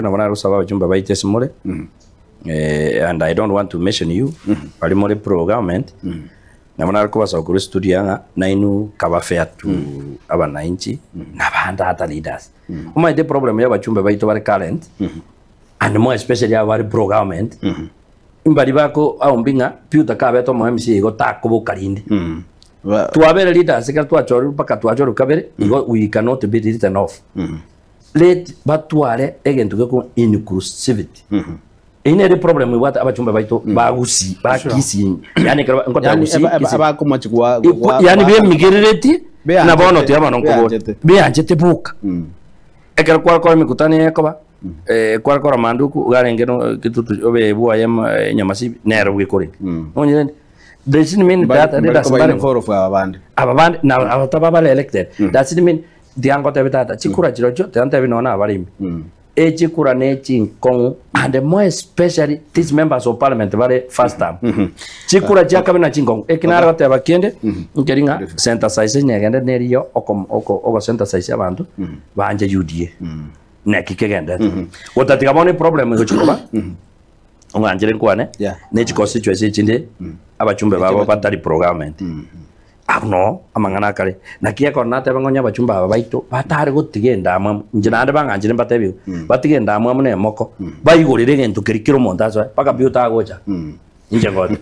Nabo nagosaba abachumba baito ase more, and I don't want to mention you, baria more pro government, nabo nare kobasaba korwa estudio ng'a nainwe kaba fair to abananchi na abande other leaders. Omanyete eproblem ya abachumbe baito bare current, and more especially aba bare pro government, mbari bako aombi ng'a Peter kabete omo MCA igo takoboka rinde. Twabere leaders ekero twachorirwe mpaka twachorwa kabere, igo we cannot be written off. Let batware egento gekong'a inclusivity. Eyio nere eproblem ebwate abachumba baito ba Gusii, ba Kisii, yaani ekero nkoteba Yani Gusii, Kisii. abakomochi gwa Ikwa- yaani bemigereretie na bono tiga bono nkobora Beanchete. beanchete boka. Ekero kwakora emekutano ekoba, kwakora manduku iga arenge no kitutu obe bwoye enyamasibi nere bwekorenge. Nonye doesn't mean that leaders mbare aba bande. Aba bande na abataba bare elected doesn't mean Tiga ngotebie tata, chikura chirochio, tiga ntebi nonya na abaremi, echikura ne chinkong'u and more especially these members of parliament bare first term. Chikura chia kabere na chinkong'u. Eki nare goteba kende, nkeri ng'a synthesize nyegende neriyo oko oko ogosynthesize abanto banche UDA. Neki kegenderete. Gotatiga bono eproblem egochi koba, ong'anchere nkwane, Yeah. ne chiconstituency echinde abachumbe babo batari pro government. Abwo noo amang'ana akare. Naki ekero nateba ng'a onye abachumba aba baito batare gotiga endamwamu, inche naende bang'anchire mbatebie igo, batige endamwamu na emoko, baigorere egento keria kera omonto asoe, mpaka pi otagocha. Inche ngocha.